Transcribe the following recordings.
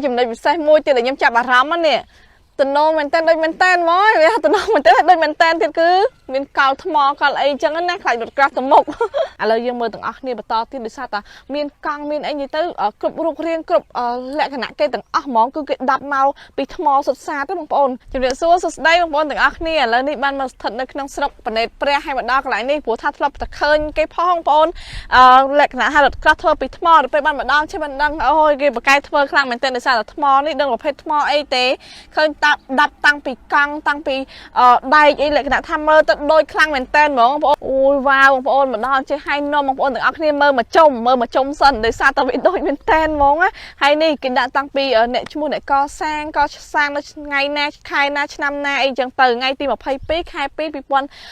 ចំណុចពិសេសមួយទៀតដែលខ្ញុំចាប់អារម្មណ៍នេះតំណងមែនតើដូចមែនតើហ្មងវាតំណងមែនតើដូចមែនតើទៀតគឺមានកលថ្មកលអីចឹងណាខ្លាចរត់ក្រាស់ទៅមុខឥឡូវយើងមើលទាំងអស់គ្នាបន្តទៀតដោយសារតាមានកង់មានអីនិយាយទៅគ្រប់រូបរាងគ្រប់លក្ខណៈគេទាំងអស់ហ្មងគឺគេដាប់មកពីថ្មសុទ្ធសាធបងប្អូនជំរាបសួរសួស្តីបងប្អូនទាំងអស់គ្នាឥឡូវនេះបានមកស្ថិតនៅក្នុងស្រុកបណេតព្រះហើយមកដល់កន្លែងនេះព្រោះថាធ្លាប់តែឃើញគេផុសបងប្អូនលក្ខណៈថារត់ក្រាស់ធ្វើពីថ្មដល់ពេលបានមកដល់ចេះមិនដឹងអូយគេបកកែធ្វើខ្លាំងមែនទែនដោយសារតែថ្មនេះដឹងប្រភេទថ្មអីទេឃើញតាប់ដាប់តាំងពីកង់តាំងពីដែកអីលក្ខណៈថាមើលទៅដូចខ្លាំងមែនទែនហ្មងបងប្អូនអូយវ៉ាវបងប្អូនមកដល់ចេះឲ្យនាំបងប្អូនទាំងអស់គ្នាមើលមកជុំមើលមកជុំសិនដោយសារតែវាដូចមែនទែនហ្មងណាហើយនេះគេដាក់តាំងពីអ្នកឈ្មោះអ្នកកសាងកសាងនៅថ្ងៃណាខែណាឆ្នាំណាអីចឹងទៅថ្ងៃទី22ខែ2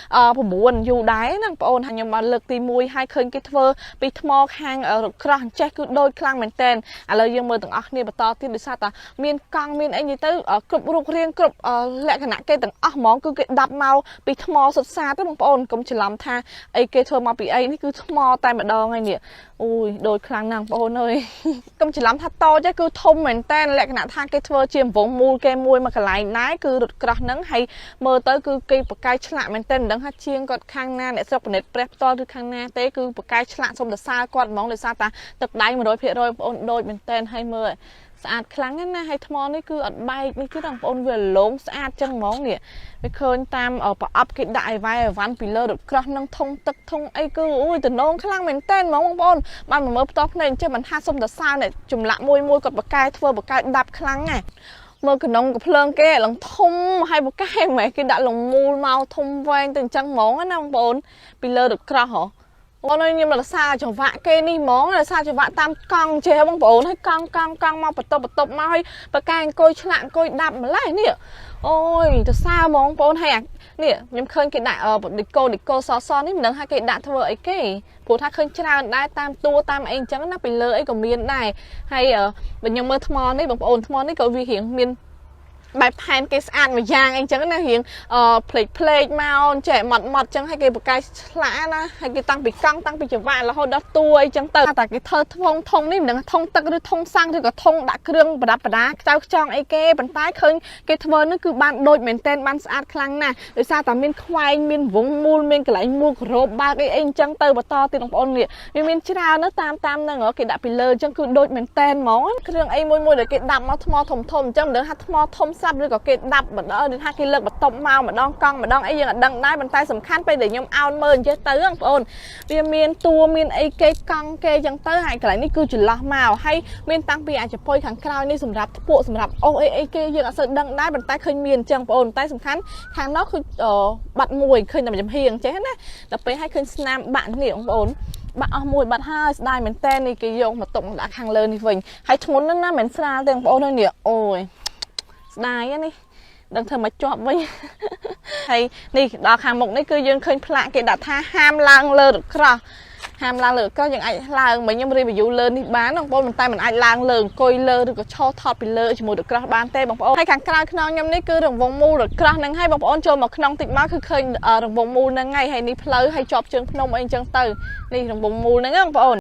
2009យូរដែរណាបងប្អូនហើយខ្ញុំបានលើកទី1ហើយឃើញគេធ្វើពីថ្មខាងរថក្រោះអញ្ចេះគឺដូចខ្លាំងមែនទែនឥឡូវយើងមើលទាំងអស់គ្នាបន្តទៀតដោយសារតែមានកង់មានអីនិយាយទៅគ្រប់រូបរាងគ្រប់លក្ខណៈគេទាំងអស់ហ្មងគឺគេដាប់មកពីថ្មសុទ្ធសាធបងប្អូនកុំច្រឡំថាអីគេធ្វើមកពីអីនេះគឺថ្មតែម្ដងហើយនេះអូយដូចខ្លាំងណាស់បងប្អូនអើយកុំច្រឡំថាតូចទេគឺធំមែនតើលក្ខណៈថាគេធ្វើជាវងមូលគេមួយមកកន្លែងដែរគឺរថក្រោះហ្នឹងហើយមើលទៅគឺគេបកាយឆ្លាក់មែនតើមិនដឹងថាជាងគាត់ខាងណាអ្នកស្រុកពនិតព្រះផ្ទាល់ឬខាងណាទេគឺបកាយឆ្លាក់សុំសរសើរគាត់ហ្មងដោយសារតាទឹកដៃ100%បងប្អូនដូចមែនតើហើយមើលស្អាតខ្លាំងណាស់ហើយថ្មនេះគឺអត់បែកនេះគឺបងប្អូនវាលោមស្អាតចឹងហ្មងនេះវាឃើញតាមប្រអប់គេដាក់អីវ៉ៃអីវ៉ាន់ពីលើរថក្រោះនឹងធុងទឹកធុងអីគឺអូយតំណងខ្លាំងមែនតើហ្មងបងប្អូនបានមកមើលផ្ទាល់ភ្នែកអញ្ចឹងមិនថាសុំតសើអ្នកចម្លាក់មួយមួយគាត់បកកែធ្វើបកកែដាប់ខ្លាំងណាស់មើលកនងកភ្លើងគេឡើងធំហើយបកែម៉េះគេដាក់លងមូលមកធំវែងទៅអញ្ចឹងហ្មងណាបងប្អូនពីលើរថក្រោះហ៎បងប្អូនខ្ញុំរសាចង្វាក់គេនេះហ្មងរសាចង្វាក់តាមកង់ចេះបងប្អូនហើយកង់កង់កង់មកបន្ទប់បន្ទប់មកហើយបកែអង្គុយឆ្លាក់អង្គុយដាប់ម្លេះនេះអូយទៅសើហ្មងបងប្អូនហើយនេះខ្ញុំឃើញគេដាក់ឌីកូឌីកូសសនេះមិនដឹងថាគេដាក់ធ្វើអីគេព្រោះថាឃើញច្រើនដែរតាមតួតាមអីអញ្ចឹងណាពីលើអីក៏មានដែរហើយបើខ្ញុំមើលថ្មនេះបងប្អូនថ្មនេះក៏វារៀងមានបែបផែនគេស្អាតមួយយ៉ាងអីចឹងណារៀងអឺផ្លេកផ្លេកមកចេះម៉ត់ម៉ត់ចឹងហើយគេបកាយឆ្លាក់ណាហើយគេតាំងពីកង់តាំងពីចង្វាក់រហូតដល់តួអីចឹងទៅតែគេធ្វើធុងធុងនេះមិនដឹងធុងទឹកឬធុងសាំងឬក៏ធុងដាក់គ្រឿងប្រដាប់ប្រដាខ្ចៅខ្ចង់អីគេប៉ុន្តែឃើញគេធ្វើនេះគឺបានដូចមែនតែនបានស្អាតខ្លាំងណាស់ដោយសារតែមានខ្វែងមានវងមូលមានកន្លែងមូលក្របបើកអីអីចឹងទៅបន្តទៀតបងប្អូននេះវាមានច្រើនណាស់តាមតាមហ្នឹងគេដាក់ពីលើចឹងគឺដូចមែនតែនហ្មងគ្រឿងអីមួយមួយដែលគេដាប់មកថ្មធំធំចឹងមិនដឹងថាថ្មធំស្រាប់ឬក៏គេដាប់បណ្ដោយឬថាគេលើកបន្ទប់មកម្ដងកង់ម្ដងអីយើងអត់ដឹងដែរប៉ុន្តែសំខាន់ពេលដែលខ្ញុំអោនមើលអញ្ចេះទៅបងប្អូនវាមានតួមានអីគេកង់គេចឹងទៅហើយកន្លែងនេះគឺចន្លោះមកហើយមានតាំងពីអាចពុយខាងក្រោយនេះសម្រាប់ធ្ពក់សម្រាប់អូសអីអីគេយើងអត់សូវដឹងដែរប៉ុន្តែឃើញមានអញ្ចឹងបងប្អូនតែសំខាន់ខាងនោះគឺបាត់មួយឃើញតែចំហៀងចេះណាដល់ពេលឲ្យឃើញស្នាមបាក់នេះបងប្អូនបាក់អស់មួយបាត់ហើយស្ដាយមែនតើនេះគេយកមកទុកដាក់ខាងលើនេះវិញហើយធ្ងន់ណាស់ណាមិនស្រាលទេបងប្អូននេះអូយស្ដាយនេះដឹងធ្វើមកជាប់វិញហើយនេះដល់ខាងមុខនេះគឺយើងឃើញផ្លាកគេដាក់ថាហាមឡើងលើរថក្រោះហាមឡើងលើក៏យើងអាចឡើងមិនខ្ញុំ review លើនេះបានបងប្អូនប៉ុន្តែមិនអាចឡើងលើអង្គុយលើឬក៏ឈរថតពីលើជាមួយរថក្រោះបានទេបងប្អូនហើយខាងក្រៅខ្នងខ្ញុំនេះគឺរង្វង់មូលរថក្រោះហ្នឹងហើយបងប្អូនចូលមកក្នុងតិចមកគឺឃើញរង្វង់មូលហ្នឹងហើយហើយនេះផ្លូវហើយជាប់ជើងភ្នំអីអញ្ចឹងទៅនេះរង្វង់មូលហ្នឹងបងប្អូន។